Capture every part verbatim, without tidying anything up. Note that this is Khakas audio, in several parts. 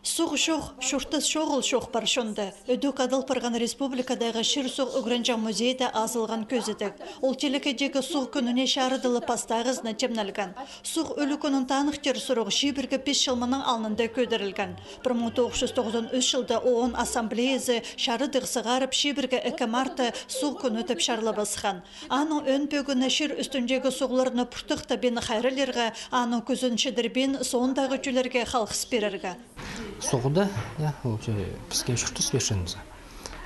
Суғ чох, чуртас чоғыл чоох пар чонда. Ідӧк адал парған республикадағы чир-суғ ӱгренҷең музейде азылған кӧзідіг. Ол телекейдегі суғ кӱніне чарыдылып пастағызына тимнелген. Суғ ӱлӱкӱнін таныхтир сурығ чибіргі пис чыл мының алнында кӧдірілген. Пір муң тоғыс чӱс тоғызон ӱс чылда ООН Ассамблеязы чарыдығ сығарып, чибіргі ікі мартты суғ кӱні тіп чарлабысхан. Аның ӧӧн пӧгіні чир ӱстӱндегі суғларны пуртахтабин хайраллирға, аның кӱзін чідірбин, соондағы тӧллерге халғыс пирерге. Суғда, я, вообще, піске чуртас пирче.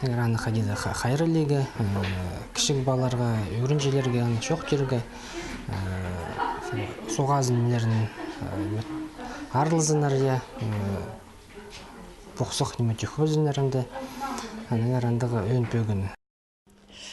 Эгер аны хайди-да ха-, хайраллирға, э, кічіг палаларға, ӱгренҷілерге аны чоохтирға, э, суғ азыннарын, э, арылзыннар, я, э, похсах ниме тӧк ползыннар анда, аннаңар андағ ӧӧн пӧгін.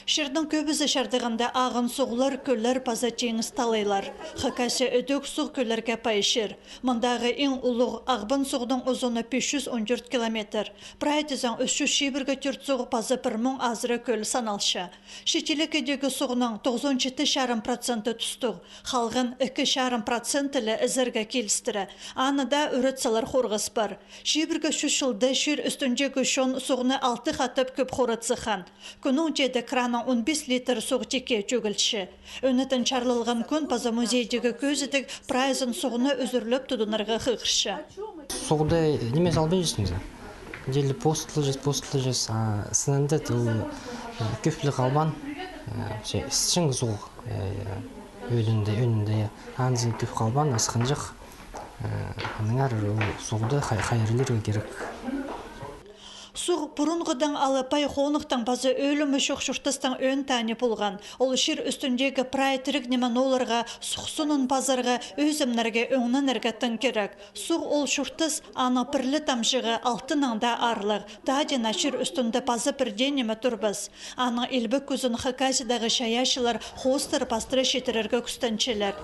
Чирнің кӧбізі чардығында ағын суғлар, кӧллер паза теңіз талайлар. Хакасия ідӧк суғ кӧллерге пай чир. Мындағы иң улуғ Ағбан суғның узуны пис чӱс он тӧрт километр. Прай тізең ӱс чӱс чибіргі тӧрт суғ паза пір муң азыра кӧл саналча. Че телекейдегі суғның тоғызон читі чарым проценті тустығ, халған ікі чарым проценті ле ізерге килістіре. Аны даа ӱретселер хорғас пар. Чибіргі чӱс чылда чир ӱстӱндегі чон суғны алты хатап кӧп хорат сыххан. Кӱннің тееде краннаң он пис литр суғ тикке тӧгілче. Ӧнетін чарлалған кӱн паза музейдегі кӧзідіг прайзын суғны ӱзӱрлеп тудынарға хығырча. Суғда ниме салбинчазың за? Дели постылчас, постылчас, а сынында ол, э, кӧп ле халбаан, э, че ісчең суғ, э, ӧӧнінде, ӧӧнінде, я. Анзын кӧп халбаан, асхынҷах, э, аннаңар ол суғда хай-, хайраллирға кирек. Суғ пурунғыдаң ала пай хоныхтың паза ӧлімі чох чуртастың ӧӧн тааны полған. Ол чир ӱстӱндегі прай тіріг ниме нооларға, сухсонын пазарға, ӧзімнерге, ӧңненерге тың кирек. Суғ ол чуртас, аның пір ле тамҷығы алтыннаң даа аарлығ. Тадина чир ӱстӱнде паза пір дее ниме турбас. Аның илбек кӱзін Хакасиядағы чайаачылар хоостыра-пастыра читірерге кӱстенчелер.